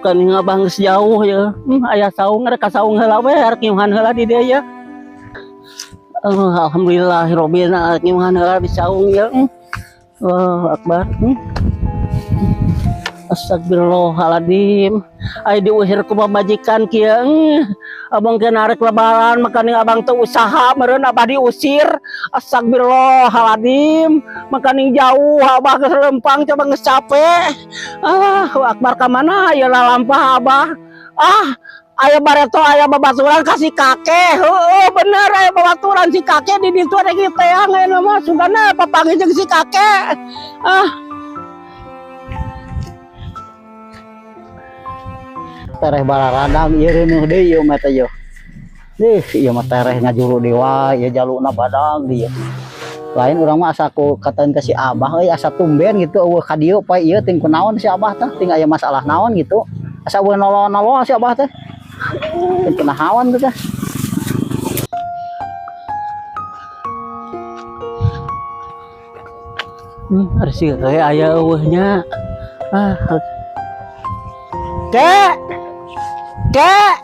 Kan abah geus jauh ya. Aya saung, rek ka saung heula we, rek ngiuhan heula di dieu ya. Oh, alhamdulillah robbil rek ngiuhan heula di saung ya. Allahu akbar. Astagfirullahaladzim. Ay, diusir ku pamajikan kieu. Abang ke narek lebaran, makanya abang teu usaha meureun abah diusir. Astagfirullahaladzim. Makanya jauh abah geus lempang, coba geus capek. Ah, akbar, ka mana ya lalampah abah? Ah, aya bareto, aya babaturan ka si kakek. Heueuh, bener, aya babaturan si kakek di ditu ada kieu teh ayeuna mah sugana papanggih jeung si kakek. Ah. Tereh bararadang ieu, reunuh deui ieu mah teh ieu. Ih, ieu mah tereh ngajuru dewa, ieu jaluna badag dieu. Lain urang mah asa ku katain ke si Abah euy, asa tumben gitu euweuh ka dieu poe ieu, ting kunaon si Abah teh, ting aya masalah naon gitu. Asa euweuh nolol-nolol si Abah teh. Ting kunaon teh. Harus sih kayak aya euweuhnya. Ah. Kek. Kek.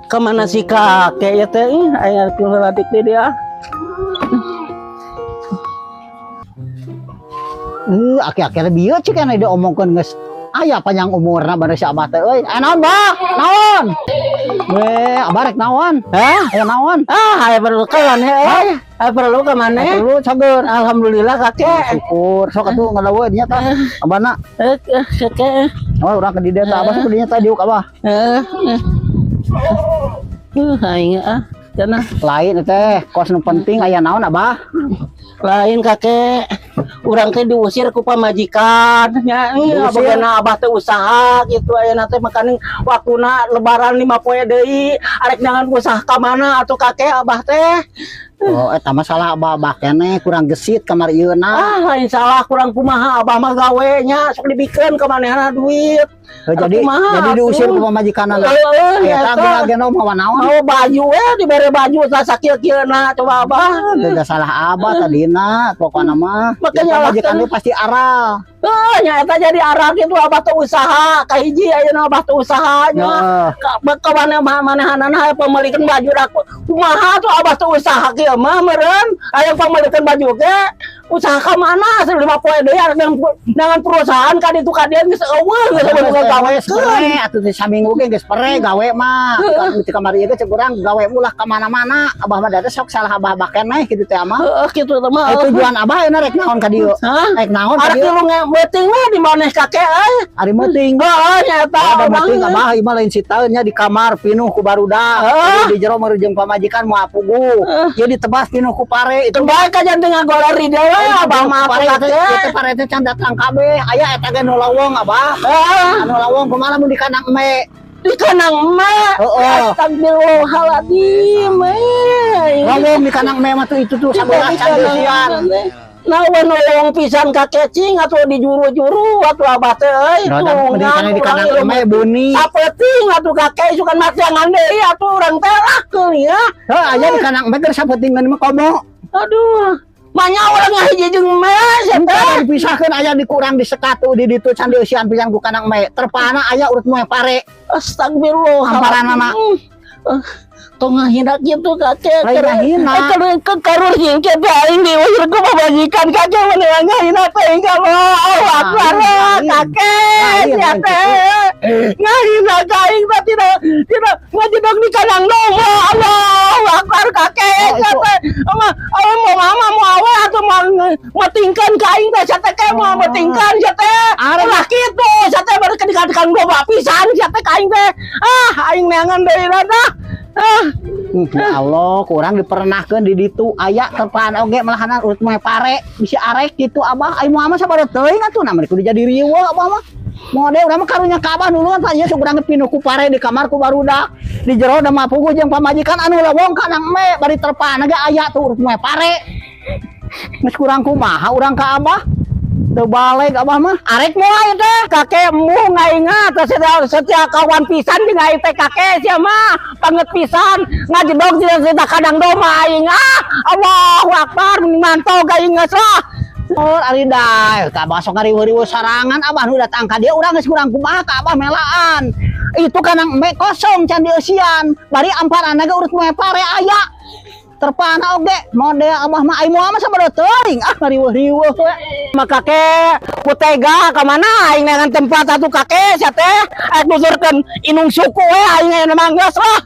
Kemana si kakek ya teh? Ih, aya heula dik di dia. Aki-aki bieu cik anu diomongkeun geus aya panjang umurna bener si Abah teh euy. Eh, naon, Bah? Naon? Weh, Abah rek naon? Hah? Aya naon? Ah, aya perlu ka maneh euy. Aya perlu ka maneh. Perlu cager. Alhamdulillah, kakek. Syukur. Sok atuh ngalaweun nya tah. Abana. Eh, kakek. Oh, urang ke dieu tah, Abah sok dinya tah diuk Abah. Eh. Aing ah. Cenah. Lain teh, kos nu penting aya naon, Abah? Lain, kakek. Urang teh diusir ku pamajikan nya. Diusir? Abah abah teh usaha gitu ayeuna teh, makaning waktuna lebaran 5 poe deui, arek jangan usaha ka mana atuh, kakek, abah teh? Oh, eta masalah abah, abah keneh kurang gesit kamar ieu na. Ah, lain salah kurang kumaha, abah mah gawe nya sok dibikeun ka manehna duit. Oh, jadi Kumaha jadi diusir atuh? Ku pamajikanna. Heeh, Eta eta. guna mawa naon? Mau baju we, dibere baju tah sakieu-kieuna coba, abah. Tidak salah abah tadina, pokokna mah. Makanya Pamajikan lah, teh pasti aral. Oh, nya eta jadi arah gitu, abah teh usaha kahiji ayeuna abah teh usahanya. Heeh. Ka mana manehanana aya pemelikan baju aku. Kumaha tuh abah teh usaha kieu mah meureun? Aya pemelikan baju ge usaha ka mana? 5 poe deui arek dengan perusahaan ka ditu ka dieu geus euweuh, geus euweuh Geus gawekeun. Pere atuh teh saminggu ge geus pere gawe mah. Di kamar ieu ge cek urang gawe ulah ka mana-mana. Abah mah da sok salah abah-abah keneh kitu teh mah. Heeh, kitu teh mah. Eh, tujuan abah ayeuna rek naon ka dieu? Hah? Rek naon ka Arek dieu? lu meuting we di maneh, kakek euy. Ari meuting. Heeh, nya eta Ada abah. meuting abah ieu mah lain sitaeun nya, di kamar pinuh ku barudak. Heeh. Di jero meureun jeung pamajikan moal puguh. Ieu ditebas pinuh ku pare itu. Bae ka janten ngagolor di dieu we abah mah Pare kakek. itu pare teh can datang kabeh. Aya eta ge nu lawong, abah. Heeh. Anu lawong kumaha mun di kandang eme? Di kandang eme. Heeh. Astagfirullahaladzim. Eh. Lawong di kandang eme mah tuh itu tuh sabelah can dieusian. Nah, nolong pisan kakek cing atau di juru-juru atau abah teh euy. Di di kandang eme buni. Sapeting atuh kakek, sukan matiangan deui atuh urang teh lakeun ya. Heuh, aya di kandang eme keur sapetingan mah komo. Aduh. Manya urang ngahiji jeung eme sia teh. Dipisahkeun, aya di kurang disekatu di ditu can dieusian pisan ku kandang eme. Terpana aya urut moe pare. Astagfirullah. Hamparanana. Tong ngahina kitu, kakek. Lain ngahina. Eh, ke karur hingke teh aing diusir ku pamajikan, kakek mah ngahina teh ka Allah akbar kakek sia teh. Ngahina ka aing teh tidak tidak ngajedog di kandang domba. Allah akbar, kakek sia teh. Ama aing mau mama mau awe atuh mau metingkeun ka aing teh sia teh, mau metingkeun sia teh. Ulah kitu sia teh, baru di kandang domba pisan sia teh ka aing teh. Ah, aing neangan deui dah. Ah. Ya Allah, kurang dipernahkeun di ditu aya terpaan oge malahanan urut moe pare bisi arek gitu abah. Ai Muhammad sabar teuing atuh nah kudu jadi riweuh abah mah. Mode urang mah karunya ka abah nulungan Pak, ieu sok urang pinuh ku pare di kamar ku barudak. Di jero da mah puguh jeung pamajikan anu lewong kana eme bari terpaan ge aya tuh urut moe pare. Geus kurang kumaha urang ka abah? Teu balik abah mah. Arek moal teh kakek embung aing teh setia kawan pisan jeung aing teh, kakek sia mah banget pisan ngajedog sia cerita kandang domba aing. Ah, Allahu akbar, mantog aing geus lah. Oh, ari da, ka abah sok ngariweuh-riweuh sarangan. Abah nu datang ka dieu, urang geus kurang kumaha ka abah melaan. Itu kandang embe kosong, can dieusian. Bari amparan ge urut moe pare aya. Terpana oge model abah mah, ai moal mah sabada teuing, ah, ngariweuh-riweuh we. Mah kakek putega ka mana aing neangan tempat atuh, kakek sia teh. Aing nuturkeun indung suku we aing aya mah, geus lah.